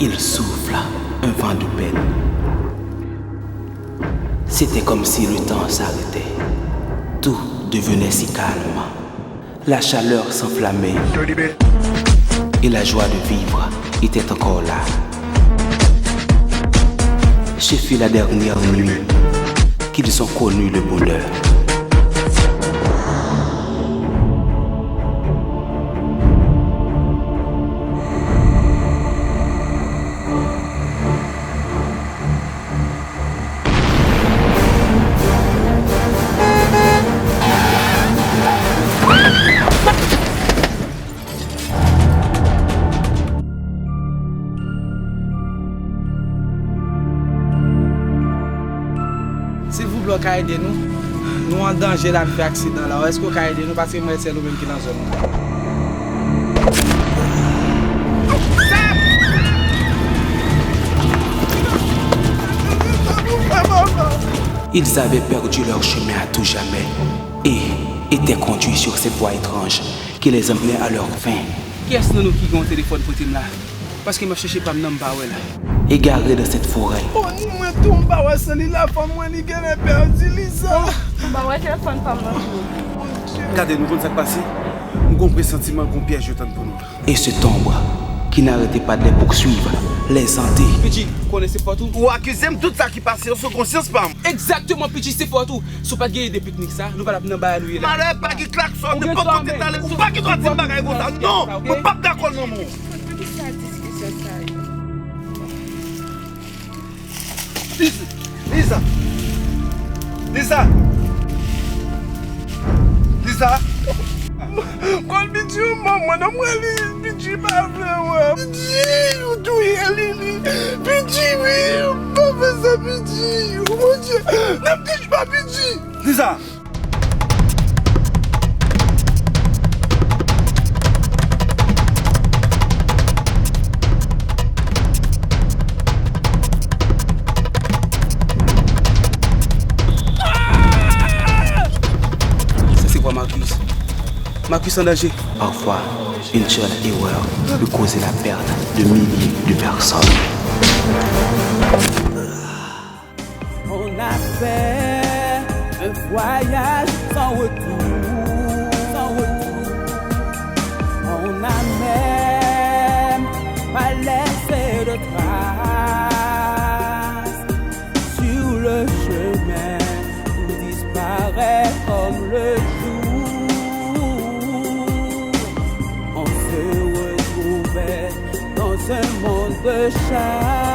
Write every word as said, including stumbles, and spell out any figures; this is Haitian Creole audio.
Il souffla un vent de peine. C'était comme si le temps s'arrêtait. Tout devenait si calme. La chaleur s'enflammait et la joie de vivre était encore là. Ce fut la dernière nuit qu'ils ont connu le bonheur. Silvouplè, w ka ede nou? Nou an danje la, n fè aksidan la. Èske w ka ede nou? Paske m wè sèl ou menm ki nan zòn nan. Ils avaient perdu leur chemin à tout jamais et étaient conduits sur cette voie étrange qui les emmenait à leur fin. Kiyès nan nou ki gen yon telefòn pote m la? Paske m ap chèche pa m nan, m pa wè l. Égarés dans cette forêt. O, ni mwen tou, m pa wè sèl li la, fanm mwen li genlè pèdi li sa. M pa wè telefòn pa m nan tou. Gade, nou konn sa k pase? M gon presantiman gon pyèj yo tann pou nou la. Et cet ombre qui n'arrêtait pas de les poursuivre, les hanter. Pidji, konnen se fòt ou. Ou akize m tout sa ki pase yo sou konsyans pa m. Egzakteman, Pidji, se fòt ou. Si w pa t genyen de piknik sa, nou pa t ap nan bagay nou ye la. Malè pa gen klaksòn, nenpòt kote t ale, ou pa gen dwa di m bagay konsa. Non, mwen p ap dakò nan men w. Poukisa diskisyon sa yo? Liza! Liza! Liza! Kòl Pidji ou ban mwen non, mwen li Pidji pa vle wè. Pidji, ou touye li, li. Pidji, wi, ou pa fè sa, Pidji. Ou Bondye. N ap touch pa Pidji. Liza! Sa se vwa Marcus. Marcus an danje. Parfois, une seule erreur peut causer la perte de milliers de personnes. On a fait un voyage sans retour, sans retour. On n'a même pas laissé de traces sur le chemin, tout disparaît comme le jour. On se retrouvait dans un monde de charme.